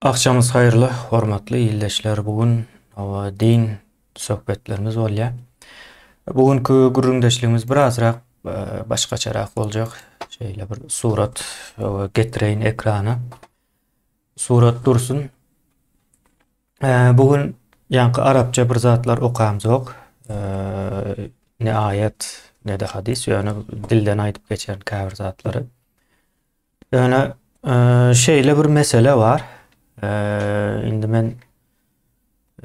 Agşamyňyz haýyrly, hormatly ildeşler! Bu gün hawa din söhbetlerimiz bolýar. Bu günki gürrüňdeşligimiz birazrak başgaçarak boljak. Şeýle bir surat getireýin ekrana. Surat dursun. Bu gün ýaňky arapça bir zatlar okamzok. Ne aýat, ne-de hadys, ýöne dilden aýdyp geçerin käbir zatlary. Ýöne şeýle bir mesele bar. Indi men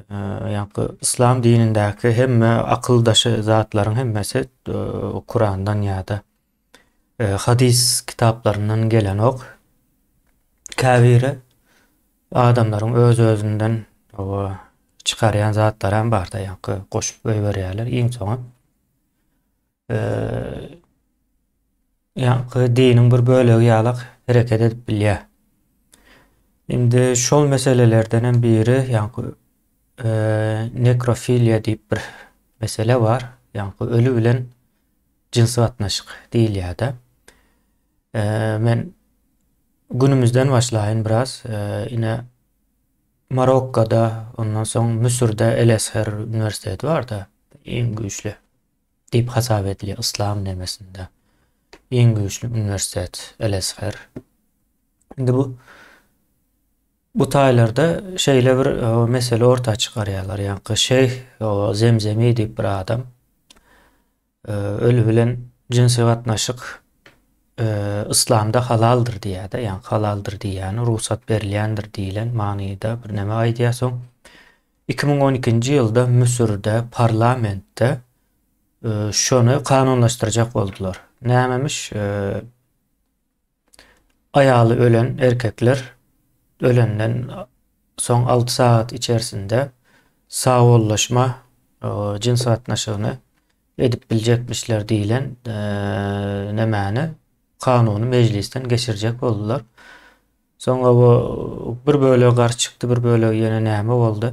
ýaňky yslam dinindäki hemme akyl daşy zatlaryň hemmesi Kurandan ýa-da hadys kitaplaryndan gelenok. Käbiri adamlaryň öz-özünden çykarýan zatlary hem bar-da, ýaňky goşup goýberýärler iň soňy. Ýaňky diniň bir bölegi ýalak hereket edip bilýär. Indi şol meselelerden hem biri ýaňky nekrofiliýa diýip bir mesele bar. Ýaňky öli bilen jynsy gatnaşyk diýilýär-de. Men günümizden başlaýyn biraz. Ine Marokkada, ondan soň Müsürde El-Ezher uniwersiteti bar-da, iň güýçli diýip hasap edilýär yslam nemesinde. Iň güýçli uniwersitet El-Ezher. Indi bu bu taýlarda şeýle bir e, mesele orta çykarýarlar. Ýaňky şeýh Zemzemi diýip bir adam e, öli bilen jynsy gatnaşyk e, yslamda halaldyr diýýär-de, ýagny halaldyr diýýäni rugsat berilýändir diýlen manyda bir neme aýdýar soň. 2012-nji ýylda Müsürde parlamentde şony kanunlaşdyrjak boldular. Nämemiş? Aýaly ölen erkekler ölenden soň 6 sagat içerisinde sagbollaşma jyns gatnaşygyny edip biljekmişler diýlen nemäni kanuny mejlisden geçirjek boldular. Soňra bu bir bölegi garşy çykdy, bir bölegi ýene näme boldy.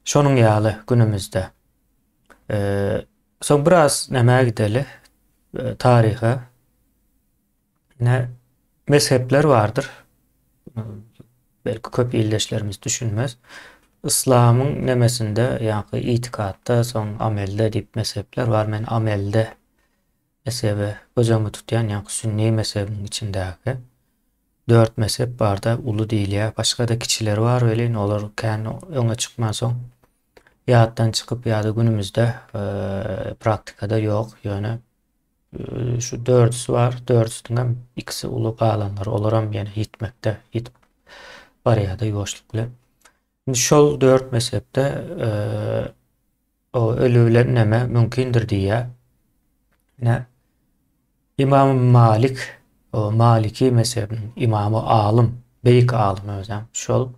Şonuň ýaly günümizde. Soň biraz nämä gideli? Taryha. Ne mezhepler bardyr. Belki köp ildeşlerimiz düşünmez. Islamyň nemesinde, ýa-da itikatda, soň amelde diýip mezhepler bar. Men amelde mezhebe göz öňünde tutýan, ýagny sünni mezhebiniň içindäki dört mezhep barda uly diýilýär. Başga-da kiçileri bar welin, olar kän öňe çykmansoň ýatdan çykyp ýa-da günümizde praktikada ýok. Ýöne şu dördüsi bar. Dördüsiniň hem ikisi uly galanlary olaram ýene ýitmekde, ýitip barýar-da ýuwaşlyk bilen. Indi şol dört mezhepde O öli bilen neme mümkindir diýýär. Ine, Imam Malik, o Maliki mezhebiniň imamy alym, beýik alym özem. Şol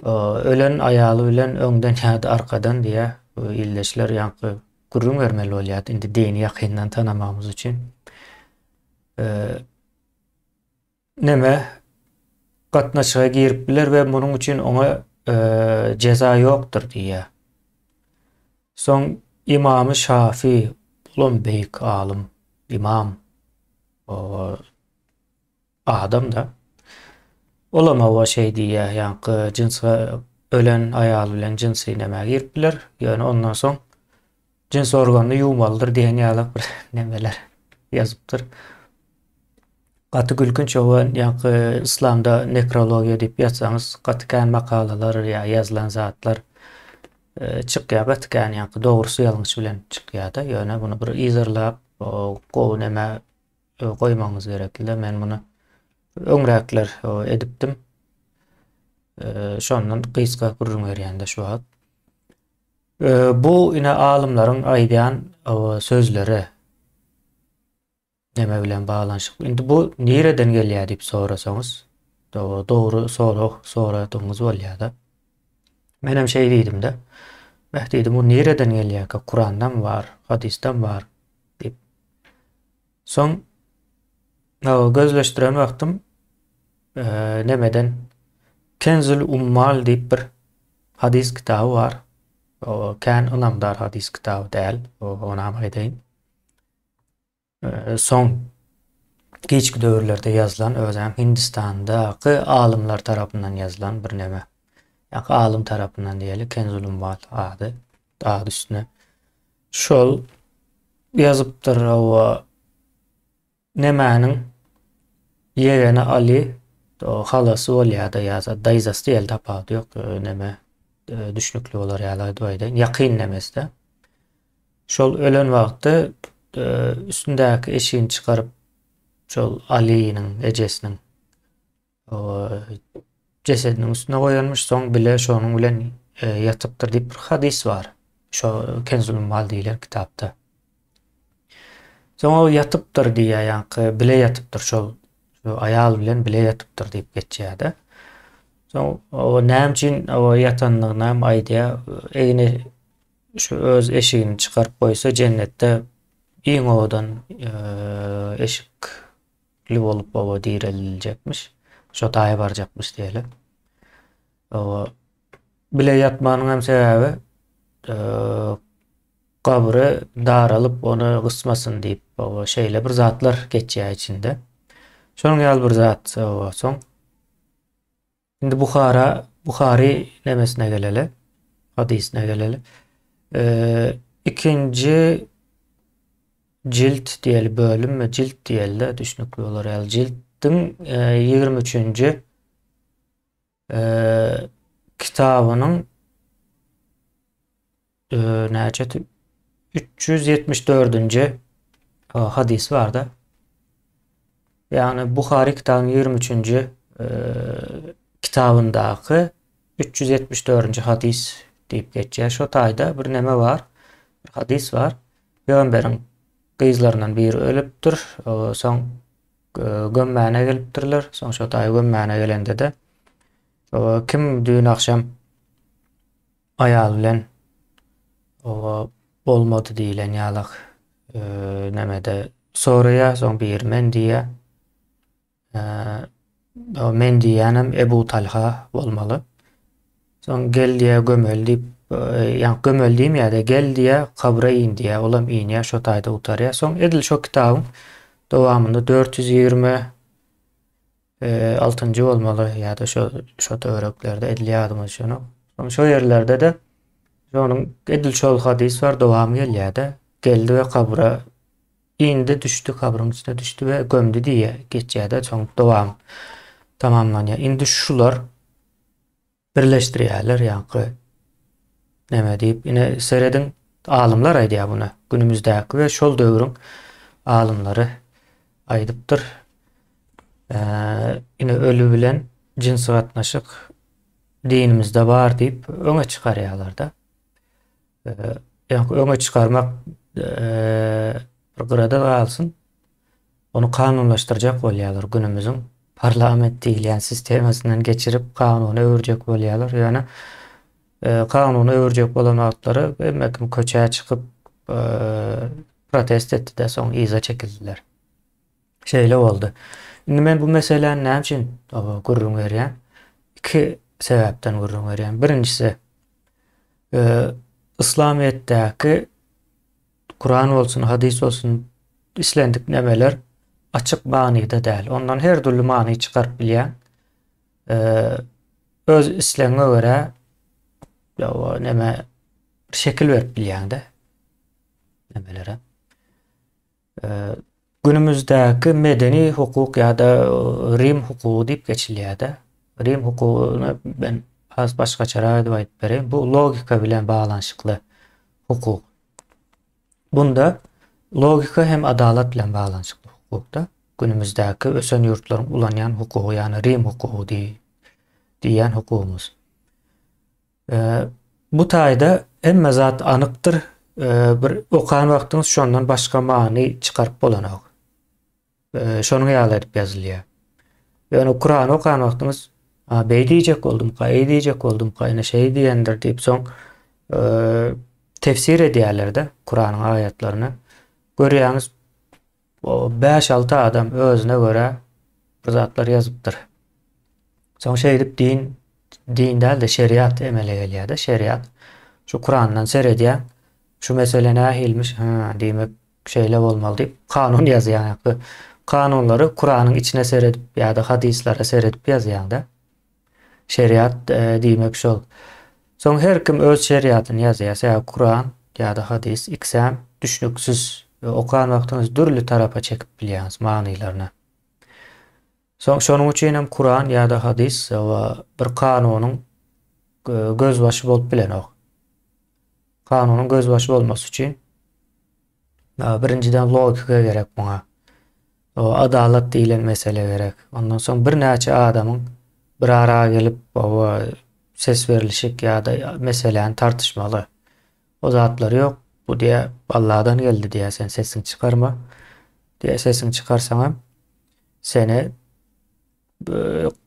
ölen aýaly bilen öňden ýa-da arkadan diýýär. Bu ildeşler ýaňky gürrüň bermeli bolýar. Indi dini ýakyndan tanamagymyz üçin. Neme gatnaşyga girip biler we munuň üçin oňa jeza ýokdur diýýär. Soň Imamy Şafi, bulam beýik alym, imam, adam-da. Olam hawa şeý diýýär, ýaňky jynsy ölen aýal bilen jynsy nämä girip biler, ýöne ondan soň jyns organyny ýuwmalydyr diýen ýaly bir nemeler ýazypdyr. Gaty gülkünç oba ýaňky yslamda nekrologiýa diýip ýazsaňyz gaty kän makalalar ýa ýazylan zatlar e, çykýar gaty kän ýaňky dogrusy ýalňyş bilen çykýar-da ýöne muny bir yzarlap gowy neme e, goýmagyňyz gerekli men muny öňräkler edipdim. E, şondan gysga gürrüň berýän-de şu wagt. Bu ine alymlaryň aýdýan sözleri neme bilen baglanyşykly. Indi bu nireden gelýär diýip sorasaňyz, dogry sorag soradygyňyz bolýar-da. Menem şeý diýdim-de. Beh diýdim, bu nireden gelýärkä? Kurandam bar, hadysdam bar diýip. Soň gözleşdiren wagtym nemeden Kenzül Ummal diýip bir hadys kitaby bar. O kän ynamdar hadys kitaby däl. Onam aýdaýyn. Soň. Giçki döwürlerde ýazylan, özem Hindistandaky alymlar tarapyndan ýazylan bir neme. Ýa alym tarapyndan diýeli, Kenzul Ummal ady, ady üstüne. Şol ýazypdyr, hawa, nemäniň ýegeni Ali, o halasy bolýar-da ýa-da daýzasy diýeli tapawudy ýok, neme düşnükli bolar ýaly aýdyp aýdaýyn, ýakyn nemesi-de. Şol ölen wagty üstündäki eşigini çykaryp, şol Alynyň ejesiniň jesediniň üstüne goýanmyş, soň bile şonuň bilen ýatypdyr diýip bir hadys bar. Şo Kenzul Ummal diýlen kitapda. Soň ol ýatypdyr diýýär, ýaňky bile ýatypdyr şol aýal bilen bile ýatypdyr diýip geçýär-de. Soň o näme üçin o ýatandygyny hem aýdýar. Egni Şu öz eşigini çykaryp goýsa jennetde iň owadan eşikli bolup oba direliljekmiş. Şo taýa barjakmyş diýeli. Oba bile ýatmanyň hem sebäbi gabry daralyp ony gysmasyn diýip oba şeýle bir zatlar geçýär içinde. Şonuň ýaly bir zat oba soň Indi Buhara, Buhary nemesine geleli. Hadysine geleli. Ee, ikinji cilt diýeli bölüm we cilt diýeli de düşnükli bolar ýaly. Ciltiň 23-nji e, e, kitabynyň Näçe 374-nji hadys barda. Ýagny Buhary kitabynyň 23-nji kitabyndaky 374-nji hadys diýip geçýär. Şo taýda bir neme bar? Bir hadys bar. Pygamberiň gyzlaryndan biri ölüpdir. Soň gömmäne gelipdirler. Soň şo taýa gömmäne gelende-de kim düýn agşam Aýal bilen oba bolmady diýlen ýalak nemede soraýar, soň biri men diýýär. Men diýýänem Ebu Talha bolmaly. Soň gel diýýär, gömeli diýip, ýa gömeli diýmeýär-de, gel diýýär, kabra in diýýär. Olam inýär, şo taýda gutarýar. Soň edil şo kitabyň dowamynda 420 Altynjy bolmaly ýa-da şo şo töwereklerde edil ýadyma düşenok. Soň şo ýerlerde-de şonuň edil şol hadys bar dowamy gelýär-de. Geldi we kabra indi düşdi kabryň içine düşdi we gömdi diýýär geçýär-de soň dowam tamamlanýar. Indi şular Birleşdirýärler ýaňky neme diýip, ine serediň alymlar aýdýar muny. Günümizdäki we şol döwrüň alymlary aýdypdyr. Ine öli bilen jynsy gatnaşyk dinimizde bar diýip öňe çykarýarlar-da. Ýaňky öňe çykarmak bir gyrada galsyn. Ony kanunlaşdyrjak bolýarlar günümiziň parlament diýilýän sistemasyndan geçirip kanuna öwürjek bolýarlar. Ýöne kanuna öwürjek bolan wagtlary hemme kim köçä çykyp protest etdi-de soň yza çekildiler. Şeýle boldy. Indi men bu meseläni näme üçin gürrüň berýän? Iki sebäpden gürrüň berýän. Birinjisi Yslamyýetdäki Kuran bolsun, hadys bolsun, islendik nemeler açyk manyda däl. Ondan her dürli many çykaryp bilýäň. Öz islegiňe görä ýa neme bir şekil berip bilýäň-de nemelere. Günümizdäki medeni hukuk ýa-da Rim hukugy diýip geçilýär-de. Rim hukugyny men has başgaçarak edip aýdyp bereýin. Bu logika bilen baglanyşykly hukuk. Bunda logika hem adalat bilen baglanyşykly hukukda. Günümizdäki ösen ýurtlaryň ulanýan hukugy, ýagny Rim hukugy diýýän hukugymyz. Bu taýda hemme zat anykdyr. Bir okan wagtyňyz şondan başga many çykaryp bolanok. Şonuň ýaly edip ýazylýar. Ýöne Kurany okan wagtyňyz, a beý diýjek boldumka, eý diýjek boldumka, ine şeý diýendir diýip soň tefsir edýärler-de Kuranyň aýatlaryny. Görýäňiz, 5-6 adam özüne görä bir zatlar ýazypdyr. Soň şeýdip din din däl-de şeriat emele gelýär-de, şeriat. Şu Kurandan seredýäň, şu mesele nähilmiş, hä, diýmek şeýle bolmaly diýip kanun ýazýar. Kanunlary Kuranyň içine seredip ýa-da hadyslara seredip ýazýaň-da. Şeriat diýmek şol. Soň her kim öz şeriatyny ýazýar. Sebäbi Kuran ýa-da hadys ikisem düşnüksiz. Okan wagtyňyz dürli tarapa çekip bilýäňiz manylaryny. Soň şonuň üçin hem Kuran ýa-da hadys bir kanunyň gözbaşy bolup bilenok. Kanunyň gözbaşy bolmasy üçin birinjiden logika gerek muňa. O adalat diýlen mesele gerek. Ondan soň birnäçe adamyň bir ara gelip ses berlişik ýa-da meseläni tartyşmaly. O zatlar ýok. Bu diýä Alladan geldi diýä sen sesiňi çykarma. Diýä sesiňi çykarsaňam seni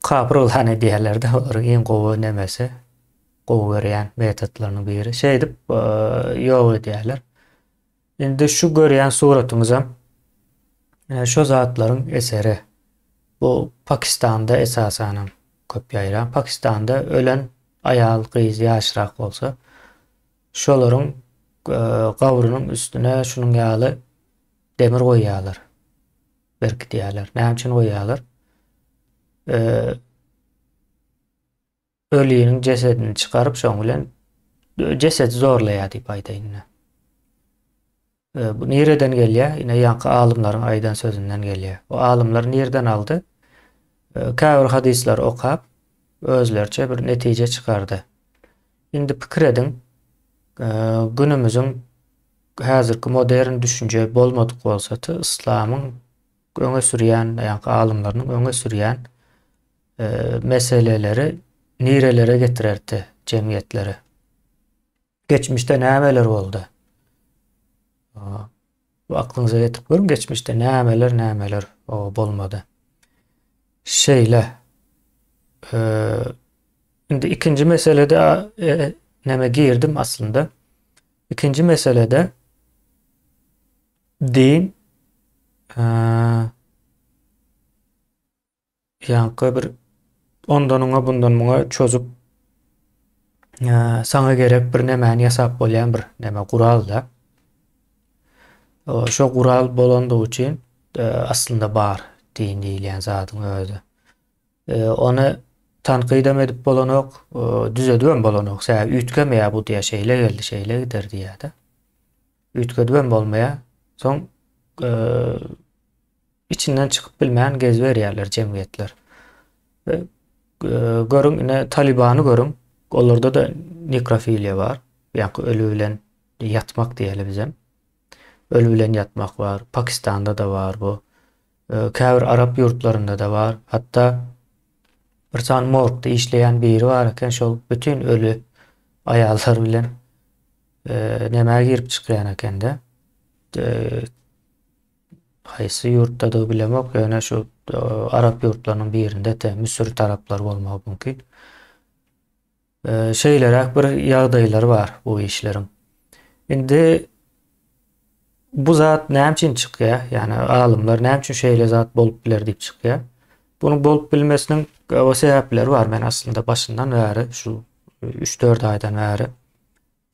kapyr yglan edýärler-de, olaryň iň gowy nemesi, gowy görýän metodlarynyň biri. Şeýdip ýok edýärler. Indi şu görýän suratyňyzam şu zatlaryň eseri. Bu Pakistanda esasanam köp ýaýran. Pakistanda ölen aýal, gyz ýaşrak bolsa, şolaryň gabrynyň üstüne şunuň ýaly demir goýýarlar. Berkidýärler. Näme üçin goýýarlar? Öliniň jesedini çykaryp, şoň bilen jesedi zorlaýar diýip aýdaýyn. Bu nireden gelýär? Ine ýaňky alymlaryň aýdan sözünden gelýär. Bu alymlar nireden aldy? Käbir hadyslary okap, özleriçe bir netije çykardy. Indi pikir ediň, günümiziň häzirki modern düşünje bolmadyk bolsady, yslamyň öňe sürýän, ýaňky alymlarynyň öňe sürýän meseleleri nirelere getirerdi jemgyýetleri? Geçmişde nämeler boldy? Bu aklyňyza getirip görüň, geçmişde nämeler, nämeler bolmady. Şeýle. Indi ikinji meselede e, näme girdim aslynda. Ikinji meselede din ýaňky bir ondan oňa bundan muňa çözüp saňa gerek bir nemäni ýasap bolýan bir neme gural-da. Şo gural bolandygy üçin aslynda bar din diýilýän zadyň özi. Ony tankydam edip bolanok, düzedibem bolanok. Sebäbi üýtgemeýär bu diýýär, şeýle geldi, şeýle gider diýýär-de. Üýtgedibem bolmaýar. Soň içinden çykyp bilmän geziberýärler jemgyýetler. Ve görüň ine Talibany görüň. Olarda-da nekrofiliýa bar. Ýaňky öli bilen ýatmak diýeli bizem. Öli bilen ýatmak bar. Pakistanda-da bar bu. Käbir arap ýurtlarynda-da bar. Hatda bir sany morgda işleýän biri bar eken, şol bütin öli aýallar bilen nämä girip çykýan ekende. Haýsy ýurtdadygy bilemok, ýöne şu arap ýurtlarynyň birinde te Müsür taraplary bolmagy mümkin. Şeýleräk bir ýagdaýlary bar bu işleriň. Indi bu zat näme üçin çykýar? Ýagny alymlar näme üçin şeýle zat bolup biler diýip çykýar. Bunuň bolup bilmesiniň o sebäpleri bar. Men aslynda başyndan bäri şu 3-4 aýdan bäri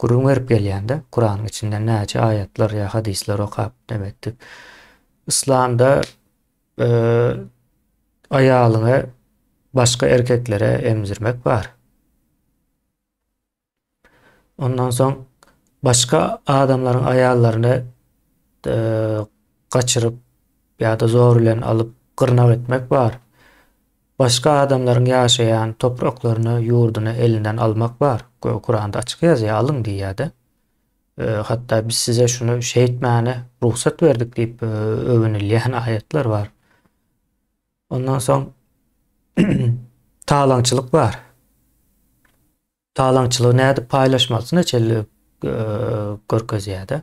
gürrüň berip gelýän-de, Kuranyň içinden näçe aýatlar ýa hadyslar okap näme etdik. Yslamda e, aýalyňy başga erkeklere emzirmek bar. Ondan soň başga adamlaryň aýallaryny e, gaçyryp ýa-da zor bilen alyp gyrnak etmek bar. Başga adamlaryň ýaşaýan topraklaryny, ýurduny elinden almak bar. Kuranda açyk ýazýar, alyň diýýär-de. E, hatda biz size şuny şeýtmäne rugsat berdik diýip e, öwünilýän aýatlar bar. Ondan soň talaňçylyk bar. Talaňçylygy nädip paýlaşmalysyna çenli görkezýär-de.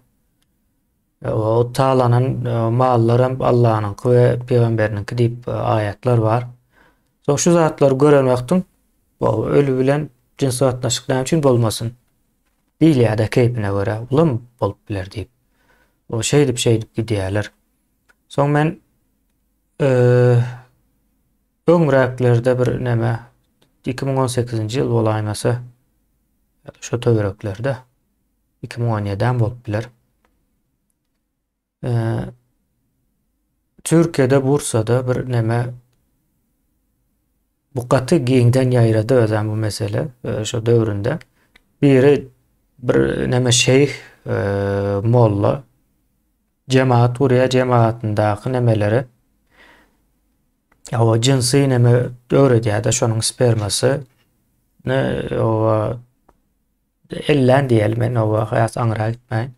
O talanan mallar hem Allanyňky we pygamberiniňki diýip aýatlar bar. Soň şu zatlary gören wagtyň bu öli bilen jynsy gatnaşyk näme üçin bolmasyn diýilýär-de keýpine görä. Bulam bolup biler diýip. O şeýdip şeýdip gidýärler. Soň men Öňräklerde bir neme 2018-nji ýyl bolaýmasa şo töwereklerde 2017-äm bolup biler. Türkiýede Bursada bir neme bu gaty giňden ýaýrady özem bu mesele şo döwründe. Biri bir neme şeýh molla jemagat gurýar, jemagatyndaky nemeleri Hawa, jynsy neme öwredýär-de şonuň spermasy. Ne owa ellän diýeli men owa has aňra gitmäýin.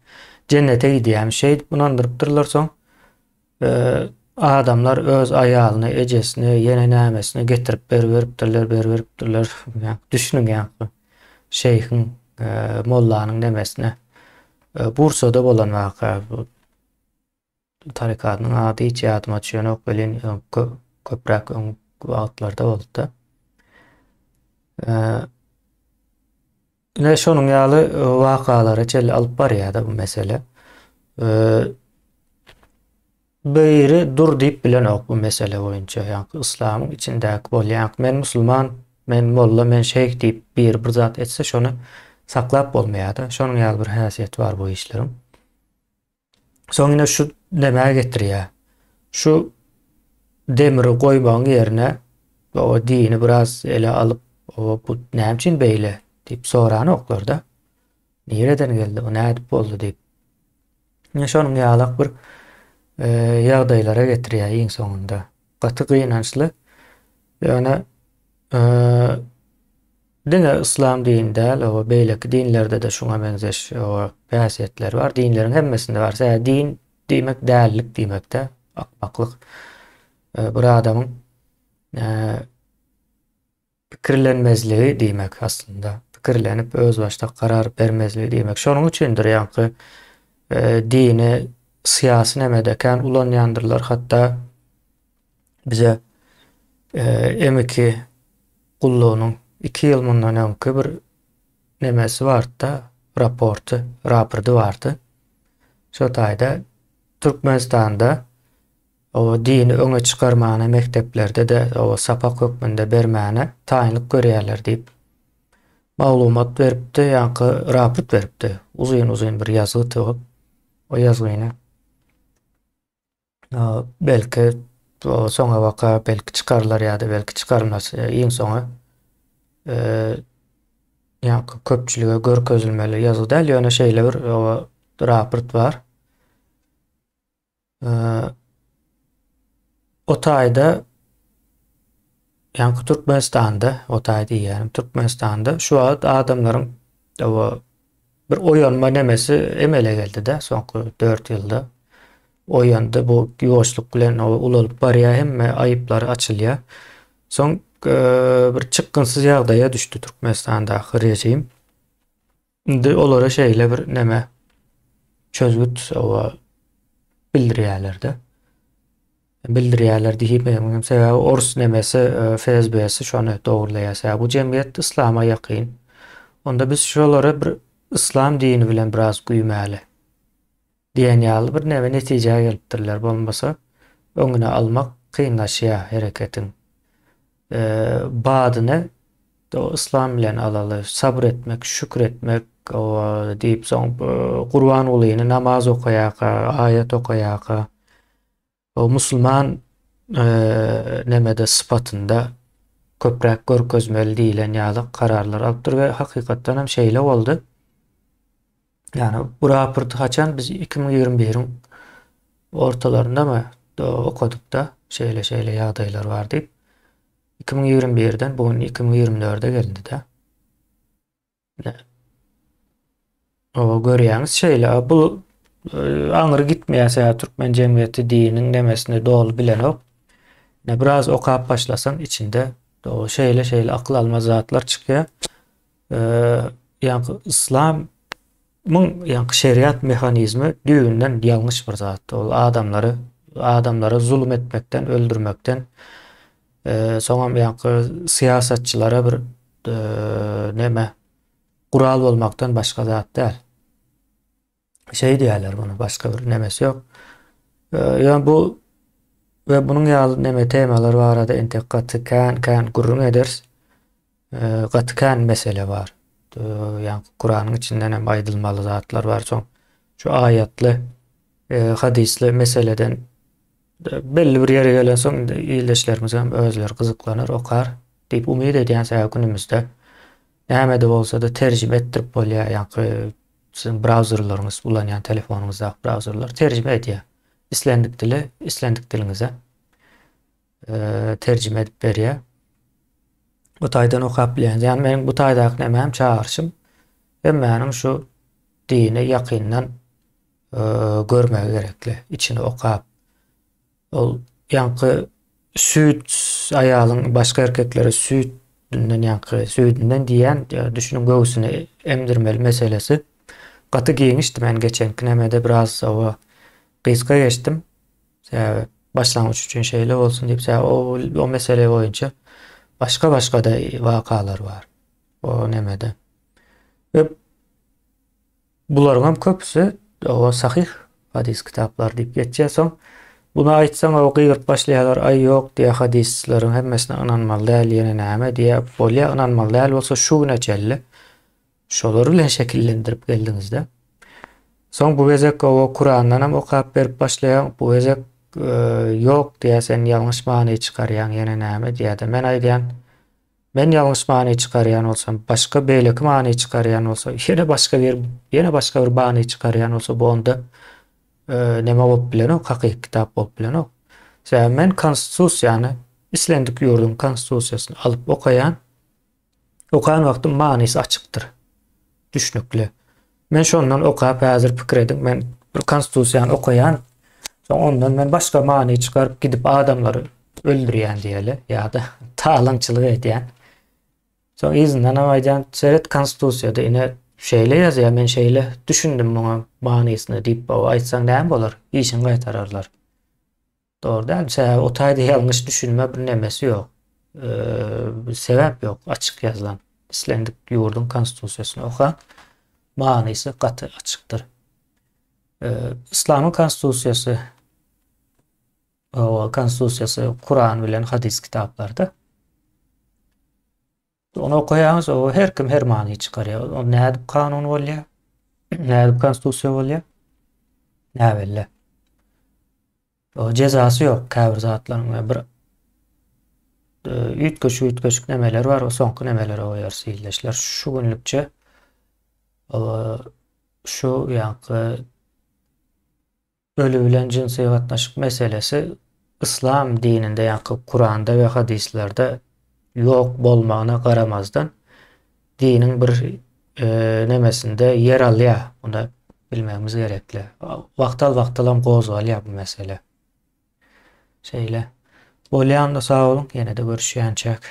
Jennete gidýärmiş. Şeýdip ynandyrypdyrlar soň. E, adamlar öz aýalyny, ejesini, ýene nämesini getirip beriberipdirler, beriberipdirler. Düşüniň ýa. Şeýhiň, e, mollanyň nemesine. E, Bursada bolan waka. Tarykatynyň ady hiç ýadyma düşenok welin köpräk öň wagtlarda bolupdy. Ine şonuň ýaly wakalara çenli alyp barýar-da bu mesele. Biri dur diýip bilenok bu mesele boýunça. Ýa-ni yslamyň içindäki bolýan, men musulman, men molla, men şeýh diýip biri bir zat etse şony saklap bolmaýar-da. Şonuň ýaly bir häsiýeti bar bu işleriň. Soň ine şu nämä getirýär. Şu demiri goýmagyň ýerine o dini biraz ele alyp, o bu näme üçin beýle diýip soranoklar-da. Nireden geldi, bu nädip boldy diýip. Ine şonuň ýalak bir e, ýagdaýlara getirýär iň soňunda. Gaty gynançly. Ýöne e, Diňe yslam dini däl, oba beýleki dinlerde-de şuňa meňzeş oba häsiýetler bar. Dinleriň hemmesinde bar. Sebäbi din diýmek dälilik diýmekde, akmaklyk. Bir adamyň pikirlenmezligi diýmek aslynda. Pikirlenip özbaşdak karar bermezligi diýmek. Şonuň üçindir ýaňky dini syýasy nemede kän ulanýandyrlar. Hatda bize M2 gullugynyň 2 ýyl mundan öňki bir nemesi bardy-da, raporty, raporty bardy. Şo taýda Türkmenistanda o dini öňe çykarmana mekdeplerde-de o sapak hökmünde bermäne taýynlyk görýärler diýip maglumat beripdi, ýaňky raport beripdi. Uzyn-uzyn bir ýazgy tygyp, o ýazgyny Belki soňa baka belki çykarylar ýa-da belki çykarylmaz. Iň soňy ýa-da köpçülige görkezilmeli ýazgy däl, ýöne şeýle bir raport bar. O taýda ýaňky Türkmenistanda, o taý diýýänim, Türkmenistanda şu wagt adamlaryň bir oýanma nemesi emele geldi-de soňky 4 ýylda. Oýandy bu ýuwaşlyk bilen ulalyp barýar, hemme aýyplary açylýar. Soň e, bir çykgynsyz ýagdaýa düşdi Türkmenistandaky režim. Indi olara şeýle bir neme çözgüt oba bildirýärler-de. Bildirýärler diýmegiň sebäbi orus nemesi e, FSB-si şony dogurlaýar. Sebäbi bu jemgyýet yslama ýakyn. Onda biz şolary bir yslam dini bilen biraz güýmäli. Diýen ýaly bir neme netijä gelipdirler. Bolmasa öňüni almak kynlaşýar hereketiň. Badyny yslam bilen alaly, sabyr etmek, şükür etmek diýip soň Gurbangulyny namaz okaýarka, aýat okaýarka O musulman nemede sypatynda köpräk görkezmeli diýlen ýaly kararlar alypdyr we hakykatdan hem şeýle boldy. Ýani bu raporty haçan biz 2021-iň ortalaryndamy okadykda şeýle-şeýle ýagdaýlar bar diýip. 2021-den bu gün 2024-e gelindi-de. Oba görýäňiz şeýle. Bu e, aňry gitmeýär sebäbi türkmen jemgyýeti diniň nemesini doly bilenok. Ne biraz okap başlasaň içinde şeýle şeýle akyl almaz zatlar çykýar. E, ýaňky yslam muň ýaňky şeriat mehanizmi düýbünden ýalňyş bir zat. Ol adamlary adamlara zulum etmekden, öldürmekden, e, soňam ýaňky syýasatçylara bir neme gural bolmakdan başga zat däl. Şeý diýýärler muny, başga bir nemesi ýok. Ýöne bu we bunuň ýaly neme temalar barada entek gaty kän kän gürrüň ederis. Gaty kän mesele bar. Ýa Kuranyň içinden hem aýdylmaly zatlar bar. Soň şu aýatly, hadysly meseleden. Belli bir ýere gelensoň indi ildeşlerimiz hem özleri gyzyklanar, okar diýip umyt edýän sebäbi günümizde näme-de bolsa-da terjime etdirip bolýar, ýaňky siziň brauzerleriňiz, ulanýan telefonyňyzdaky brauzerler terjime edýär. Islendik dile, islendik diliňize terjime edip berýär. Bu taýdan okap bilýäňiz. Ýagny meniň bu taýdaky nämäm çagyryşym hemmäniň şu dini ýakyndan görmegi gerekli. Içini okap. Ol ýaňky süýt aýalyň başga erkeklere süýtünden ýaňky süýdünden diýen düşüniň göwsüni emdirmeli meselesi gaty giňişdi. Men geçenki nämede biraz oba gysga geçdim. Sebäbi başlangyç üçin şeýle bolsun diýip, sebäbi o, o mesele boýunça başga-başga-da wakalar bar. O nemede. Ve bularyň hem köpüsi o sahyh hadis kitaplary diýip geçýär. Soň bunu aýtsaň o gygyryp başlaýarlar, aý ýok diýýär hadislaryň hemmesine ynanmaly däl, ýene näme diýýär. Bolýar ynanmaly däl bolsa şu güne çenli Şolar bilen şekillendirip geldiňizde. Soň bu gezek o Kurandan hem okap berip başlaýaň. Bu gezek e, ýok diýä sen ýalňyş many çykarýaň ýene näme diýä-de. Men aýdýan men ýalňyş many çykarýan bolsam, başga beýleki many çykarýan bolsa, ýene başga bir ýene başga bir many çykarýan bolsa bu onda e, neme bolup bilenok, hakyky kitap bolup bilenok. Sebäbi men konstitusiýany islendik ýurduň konstitusiýasyny alyp okaýan. Okan wagtym manysy açykdyr. Düşnükli. Men şondan okap häzir pikir ediň, men bir konstitusiýany okaýan, soň ondan men başga many çykaryp gidip adamlary öldürýän diýeli ýa-da talaňçylyk edýän. Soň yzyndan hem aýdýan, seret konstitusiýada ine şeýle ýazýar, men şeýle düşündim muňa manysyny diýip aýtsaň näme bolar? Işiňi gaýtararlar. Dogry dälmi? Sebäbi o taýda ýalňyş düşünme bir nemesi ýok. Sebäp ýok, açyk ýazylan. Islendik ýurduň konstitusiýasyny oka, manysy gaty açykdyr. Yslamyň konstitusiýasy o konstitusiýasy Kuran bilen hadys kitaplarda. Ony okaýaňyz, o her kim her many çykarýar. O nädip kanun bolýar? Nädip konstitusiýa bolýar? Näbelli. O jezasy ýok käbir zatlaryň we bir e, üýtgeşik üýtgeşik nemeler bar. O soňky nemelere goýarys ildeşler. Şu günlükçe o şu ýaňky Öli bilen jynsy gatnaşyk meselesi yslam dininde ýaňky Kuranda we hadyslarda ýok bolmagyna garamazdan diniň bir e, nemesinde ýer alýar. Muny bilmegimiz gerekli. Wagtal-wagtalam gozgalýar bu mesele. Şeýle. Bolýanda sag boluň, ýene-de görüşýänçäk.